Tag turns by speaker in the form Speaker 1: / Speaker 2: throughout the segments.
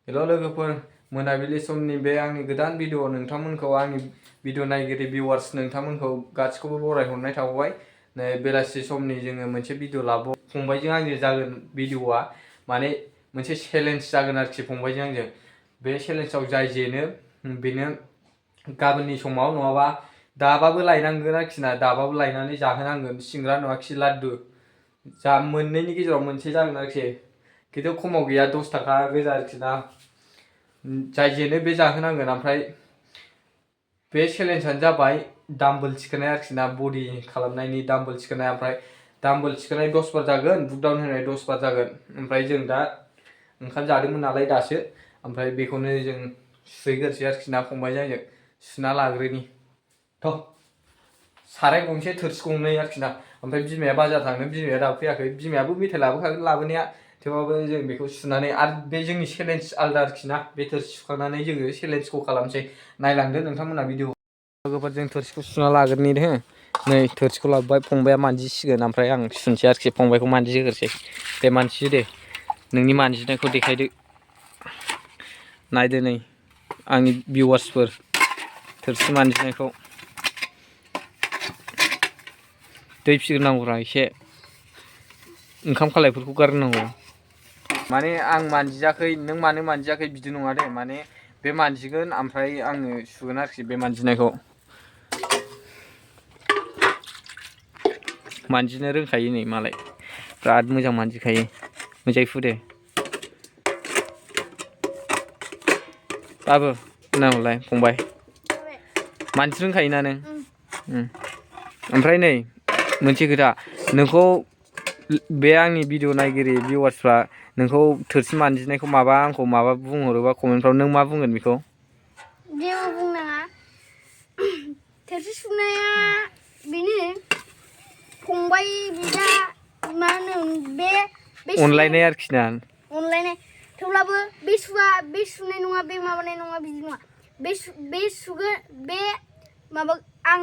Speaker 1: हेल' लोगोफोर मोनाबिलि समनि बे आंनि गोदान भिडिअ नोंथांमोनखौ आंनि भिडिअ नायगिरि भिउवार्स नोंथांमोनखौ गासिखौबो बरायहरनाय थाबाय। नै बेलासि समनि जोङो मोनसे भिडिअ लाबाव फंबायजों आंजों जागोन भिडिअआ माने मोनसे चेलेन्ज जागोन आरोखि फंबायजों आंजों। बे चेलेन्जआव जाय जेनो बेनो गाबोननि समाव नङाबा दाबाबो लायनांगोन आरोखि ना, दाबाबो लायनानै जाहोनांगोन सिंग्रा नङाखि लाड्डु जा मोननैनि गेजेराव मोनसे जागोन आरोखि। खिन्थु खमाव गैया 10 थाखा गोजा आरोखि ना। जाय जेनो बे जाहोनांगोन। ओमफ्राय बे चेलेन्जआनो जाबाय डाम्बल थिखोनाय आरोखि ना, बडि खालामनायनि डाम्बल थिखोनाय। ओमफ्राय डाम्बल थिखोनाय 10 बार जागोन, बुक डाउन होनाय 10 बार जागोन। ओमफ्राय जों दा ओंखाम जादोंमोन नालाय दासो, ओमफ्राय बेखौनो जों सुहैग्रोसै आरोखि ना फंबायजों आंजों। सुना लाग्रोनि थ' साराय गंसे थोरसि गंनै आरोखि ना। ओमफ्राय बिमाया बाजार थांदों, बिमाया दाबो फैयाखै। बिमायाबो मेथाइ लाबोखागोन लाबोनाया, थेवबाबो जों बेखौ सुनानै आरो बे जोंनि चेलेन्ज आलदा आरोखि ना। बे थोरसि सुखांनानै जोङो चेलेन्जखौ खालामसै। नायलांदो नोंथांमोना भिडिअ। लोगोफोर जों थोरसिखौ सुना लाग्रोनि हो। नै थोरसिखौ लाबोबाय, फंबाया मानजिसिगोन ओमफ्राय आं सुनोसै आरोखि, फंबायखौ मानजिहोग्रोसै। दे मानजिदो दे, नोंनि मानजिनायखौ देखायदो। नायदो नै आंनि भिउवार्सफोर थोरसि मानजिनायखौ। दै फिग्रोनांगौरा एसे, ओंखाम खालायफोरखौ गारग्रोनांगौ। माने आं मानजियाखै, नों मानो मानजियाखै बिदि नङा दे। माने बे मानजिगोन ओमफ्राय आङो सुगोन आरोखि बे मानजिनायखौ। मानजिनो रोंखायो नै मालाय, बिराद मोजां मानजिखायो। मोजाङै फु दे बाबु। नाहरलाय फंबाय, मानजिनो रोंखायोना नों? ओमफ्राय नै मोनसे खोथा, नोंखौ बे आंनि भिडिअ नायगिरि भिउवार्सफ्रा नोंखौ थोरसि मानजिनायखौ माबा आंखौ माबा बुंहरोबा कमेन्टफ्राव नों मा बुंगोन बेखौ?
Speaker 2: जेबो बुंनाङा। थोरसि सुनाया बेनो फंबाय बिदा मा होनो बे
Speaker 1: अनलायनाय आरोखि ना।
Speaker 2: अनलायनाय। थेवब्लाबो बे सुनाय नङा, बे माबानाय नङा बिदि नङा। बे सुगोन, बे माबा आं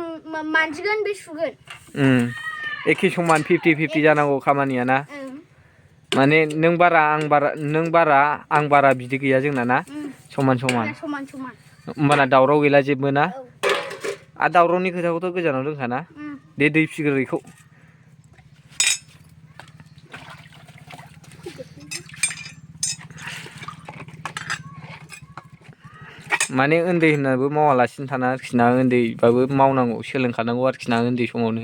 Speaker 2: मानजिगोन, बे सुगोन।
Speaker 1: एखे समान 50-50 जानांगौ खामानिया ना। माने नों बारा आं बारा बिदि गैया जोंना ना, समान समान। होमबाना दावराव गैला जेबो ना। आरो दावरावनि खोथाखौथ' गोजानाव दोनखाना। दे दै फिग्रो बेखौ। माने उन्दै होननाबो मावालासिनो थाना आरोखि ना, उन्दैबाबो मावनांगौ, सोलोंखानांगौ आरोखि ना उन्दै समावनो।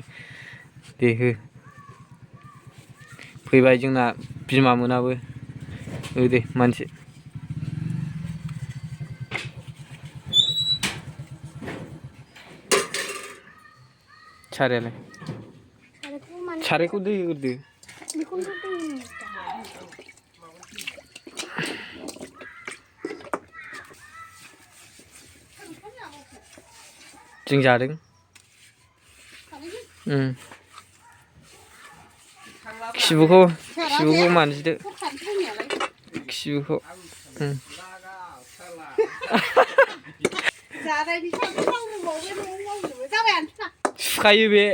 Speaker 1: दे हो। फैबाय जोंना बिमा मोनाबो। दे मानजि। सारायालाय? सारायखौ दै होग्रोदो। जों जादों। खिबुखौ मानजिदो, खिबुखौ। सुखायो बे।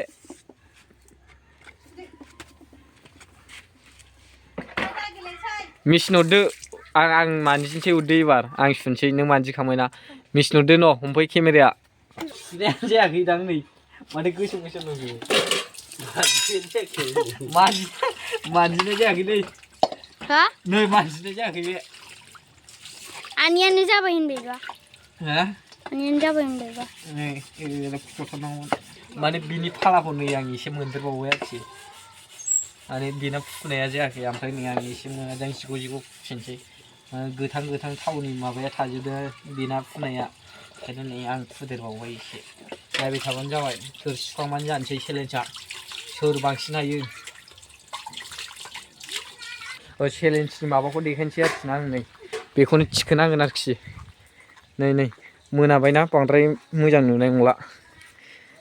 Speaker 1: मेचिनाव दो, आं मानजिनोसै उरदो एबार। आं सुनोसै, नों मानजिखांबायना। मेचिनाव दो न', हमफै केमेराया। सुनायानो जायाखैदां नै, माथो गोसोम गोसोम नुयो। मानजिनाय जायाखै नै।
Speaker 2: हा?
Speaker 1: नै मानजिनाय जायाखै बे।
Speaker 2: आनियानो जाबाय होनबायबा।
Speaker 1: हा?
Speaker 2: आनियानो जाबाय होनबायबा।
Speaker 1: नै फुथ'नांगौमोन। माने बिनि फालाखौ नै आं एसे मोनदेरबावबाय आरोखि। माने बेना फुनाया जायाखै, ओमफ्राय नै आं एसे मोजां जिग' जिग' फुफिनसै। गोथां गोथां थावनि माबाया थाजोबदों बेना फुनाया। ओंखायनो नै आं फुदेरबावबाय एसे। नायबाय थाबानो जाबाय, थोरसि सुखांबानो जानोसै चेलेन्जआ। सोर बांसिन हायो। चेलेन्जनि माबाखौ देखायनोसै आरोखि ना आं नै। बेखौनो थिखोनांगोन आरोखि। नै मोनाबायना, बांद्राय मोजां नुनाय नंला।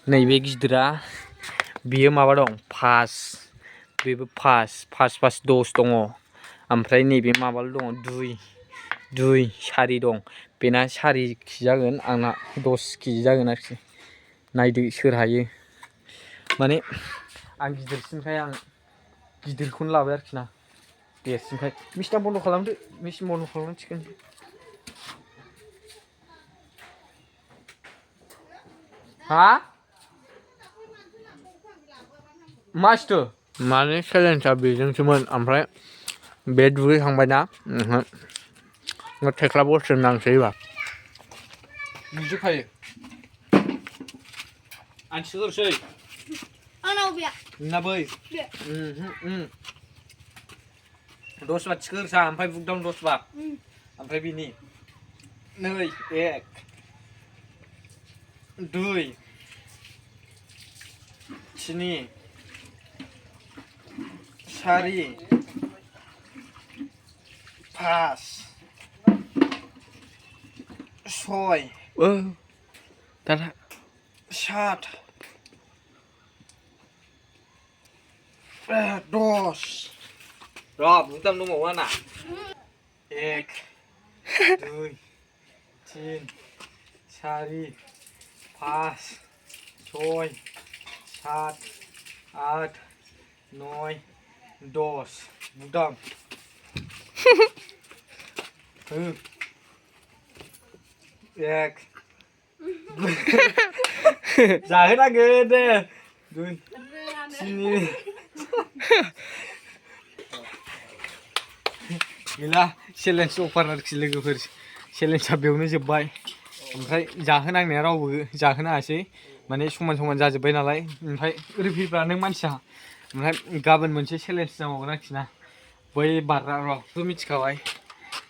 Speaker 1: नैबे गिदिरा बेयो माबा दं 5, बेबो 5 10 दङ। ओमफ्राय नैबे माबाल' दङ 2 सारि दं। बेना 4 केजि जागोन, आंना 10 केजि जागोन आरोखि। नायदो सोर हायो। माने आं गिदिरसिनखाय आं गिदिरखौनो लाबाय आरोखि ना। देरसिनखाय मिस्टां बन्द' खालामदो मिस्टां बन्द' खालामनांसिगोन हा मासथो माने चेलेन्जआ बेजोंसोमोन ओमफ्राय बे दुगैखांबायना थेख्ला बसजों नांसै एबार नुजोबखायो आं थिखोग्रोसै
Speaker 2: आंनाव गैया
Speaker 1: ना बै
Speaker 2: बे
Speaker 1: 10 बार थिखोग्रोसा ओमफ्राय बुकडाउन 10 बार ओमफ्राय बिनि 2 1 2 3 4 5 6 दाना 7 10 र' बुकडाउन दंबावो आंना 1 2 3 4 5 6 7 8 9 10 बुकडाउन एक जाहोनांगोन दे दुइ तिनि गैला चेलेन्ज अफार आरोखि लोगोफोर चेलेन्जआ बेयावनो जोब्बाय ओमफ्राय जाहोनांनाया रावबो जाहोनो हायासै माने समान समान जाजोब्बाय नालाय ओमफ्राय ओरै फैब्ला नों मानसिया ओमफ्राय गाबोन मोनसे चेलेन्ज जाबावगोन आरोखि ना बै बारग्रा र'थ' मिथिखाबाय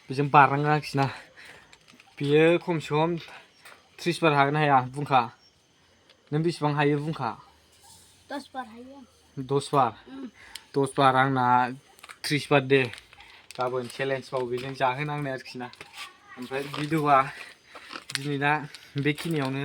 Speaker 1: बेजों बारनांगोन आरोखि ना बेयो खमसे खम 30 बार हागोन हाया बुंखा नों बेसेबां हायो बुंखा
Speaker 2: 10 बार हायो
Speaker 1: 10 बार आंना 30 बार दे गाबोन चेलेन्ज बाव बेजों जाहोनांनाय आरोखि ना ओमफ्राय भिडिअ'आ दिनैना बेखिनियावनो